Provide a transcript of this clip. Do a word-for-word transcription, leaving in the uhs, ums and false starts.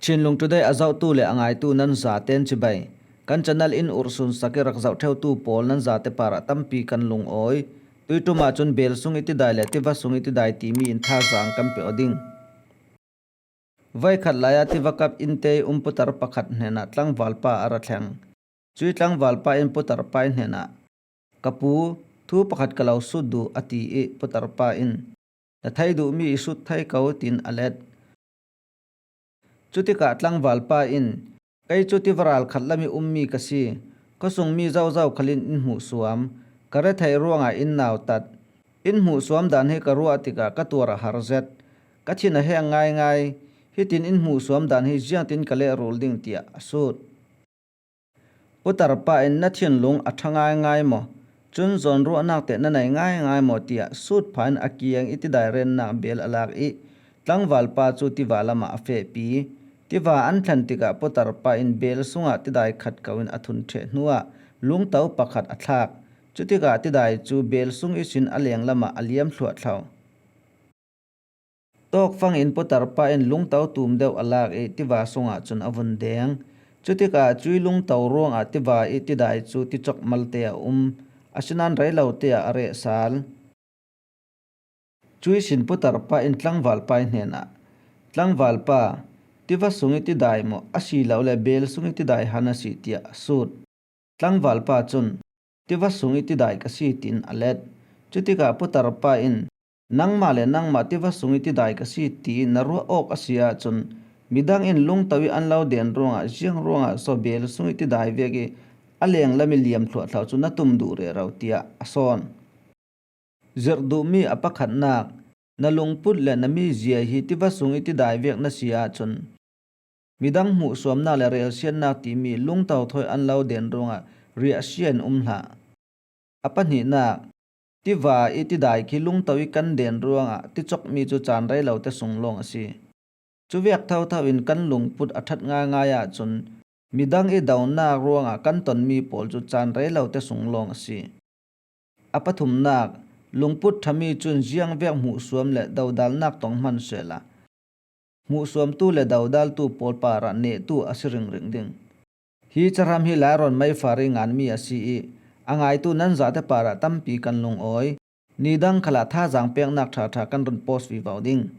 Chinlung Today a zohtu le a ngaitu nan zaten chibai. Kan channel in urhsun sak i rak zoh theutu pawl nan zate parah tampi kan lungawi. Tuiṭum ah cun bel sung i tidai le tiva sung i tidai timi in thazaang kan pe aw ding. Voikhat lai-ah tiva kap innte i um putar pakhat hnenah tlangvalpa a ra thleng. Cui tlangvalpa in putarpa i hnenah, "Ka pu, thu pakhat ka lo sut duh," a ti i putarpa in, "Na thei duhmi i sut thei ko," tiin a let. Cutikah tlangvalpa in, "Kei cu tiva ralkhat lam i ummi ka si. Khuasungmi zozo khalin in hmuhsuam. Ka retheih ruangah in nautat. In hmuhsuam dan hi ka ruah tikah ka tuar a har zet. Ka thin a heng ngaingai. Hitin in hmuhsuam dan hi ziangtin ka lehrul ding," tiah a sut. Putarpa in, "Na thinlung a ṭha ngaingai maw? Cun zawnruahnak teh na nei ngaingai maw?" tiah sut pha in a kiang i tidai rennak bel a lak i tlangvalpa cu tiva lamah a fehpi. Tiva an thlen tikah putarpa in bel sungah tidai khat ko in a thun ṭheh hnuah lungto pakhat a thlak. Cutikah tidai cu bel sung ihsin a leng lamah a liam thluahthlo. Tawkfang in putarpa in lungto tum deuh a lak i tiva sungah cun a vun deng. Cutikah cui lungto ruangah tiva i tidai cu ticok malte a um, asinain rei lote ah a reh sal. Cui sin putarpa in tlangvalpa i hnenah, "Tlangvalpa, tiva sung i tidai maw, a si lo le bel sung i tidai han a si?" tiah a sut. Tlangvalpa cun, "Tiva sung i tidai ka si," tiin a let. Cutikah putarpa in, "Nangmah le nangmah tiva sung i tidai ka si tiin na ruah awk a si ahcun, midang in lungto i an lo den ruangah ziang ruangah so bel sung i tidai vek i a leng lam i liam thluahthlo cu na tum duh rero," tiah a sawn. Zirh duhmi a pakhatnak, na lungput le na mizia hi tiva sung i tidai vek na si ahcun, midang hmuhsuamnak le relsiatnak timi lungto thawi an lo den ruangah riahsia in um hlah. A pahnihnak, tiva i tidai khi lungto i kan den ruangah ticokmi cu caan rei lote sung lawng a si. Cuvek thotho in kan lungput a ṭhat ngaingai ahcun, midang i donak ruangah kan tonmi pawl cu caan rei lote sung lawng a si. A pathumnak, lungput ṭhami cun ziangvek hmuhsuam le dodalnak tong hman sehla, hmuhsuamtu le dodaltu pawl parah nehtu a si ringring ding. Hi cahram hi Lairawn meifar i nganmi a si i, a ngaitu nan zate parah tampi kan lungawi. Nidang khalah thazaang peknak ṭhaṭha kan run post vivo ding.